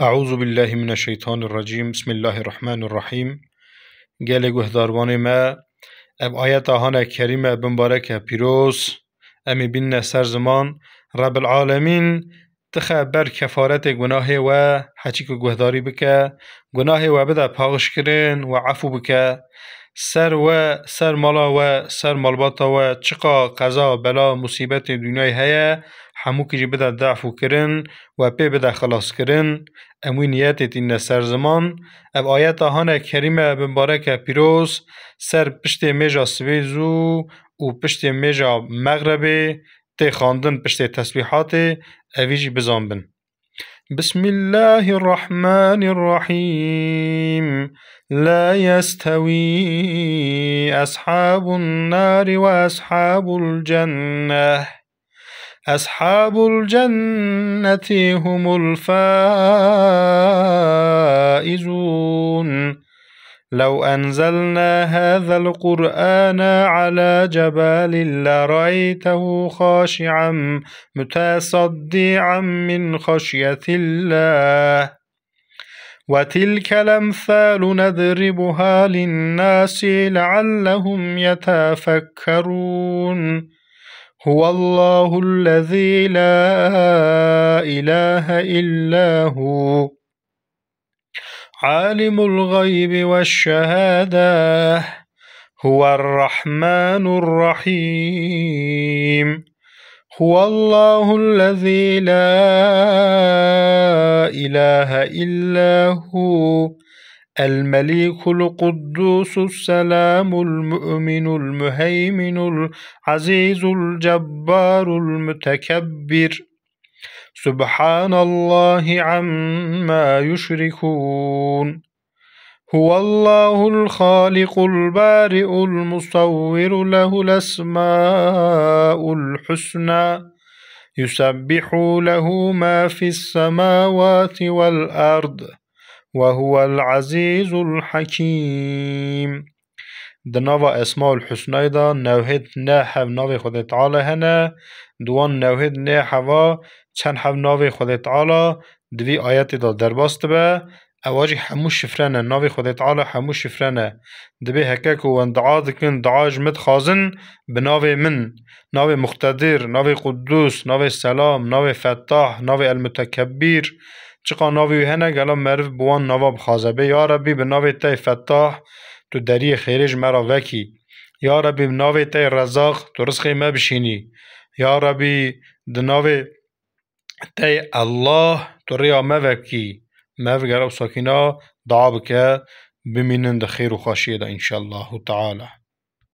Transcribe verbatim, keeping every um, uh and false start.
Eûzubillahimineşşeytanirrecîm. Bismillahirrahmanirrahîm. Gelê guhdarvanê me, ev ayeta hane kerîme bimbareke pîroz, em ê bînne ser ziman. Rebbil Alemîn dixe ber kefaretê gunahê we, heçî ku guhdarî bike, gunahê we bide paxişkirin, we efû bike. Ser we, ser mala we, ser malbata we, çiqa qeza, bela, musîbetê dinyayê heye, hemûkî jî bide def û kirin, we pê bide xilaskirin. Em wî niyetê tînne ser ziman. Ev ayeta hane kerîme bimbareke pîroz, ser piştê mêja sibê zû û piştê mêja mexrebê tê xwendin, piştê tesbîhatê, evî jî bizanbin. بسم الله الرحمن الرحيم. لا يستوي أصحاب النار وأصحاب الجنة. أصحاب الجنة هم الفائزون. لو أنزلنا هذا القرآن على جبل لرأيته خاشعا متصدعا من خشية الله. وتلك الأمثال نضربها للناس لعلهم يتفكرون. هو الله الذي لا إله إلا هو عالم الغيب والشهادة هو الرحمن الرحيم. هو الله الذي لا إله إلا هو الملك القدوس السلام المؤمن المهيمن العزيز الجبار المتكبر. سبحان الله عما يشركون. هو الله الخالق البارئ المصور له الأسماء الحسنى يسبح له ما في السماوات والأرض وهو العزيز الحكيم. Di nava Esmaul Husnayê de newhêd neh heb navê Xwedê Teala hene. Di wan newhêd neh heba çend heb navê Xwedê Teala di vî ayetê de derbas dibe. Ewa jî hemû şifre ne. Navê Xwedê Teala hemû şifre ne. Dibê heke ku wan dua dikin, dua ji min dixwazin, bi navê min, navê Muqtedir, navê Qudûs, navê Selam, navê Fettah, navê El-Mutekebbîr, çiqa navê wî hene, gela meriv bi wan nava bixwaze bê. Ya Rebbî, bi navê te yê Fettah, tu deriyê xêrê ji me re vekî. Ya Rebbî, bi navê te yê Rezzaq, tu rizqê me bişînî. Ya Rebbî, di navê te yê Allah, tu rêya me vekî. Meriv gera wisa kîna dua bike, bimînin di xêr û xweşiyê de, înşallahu teala.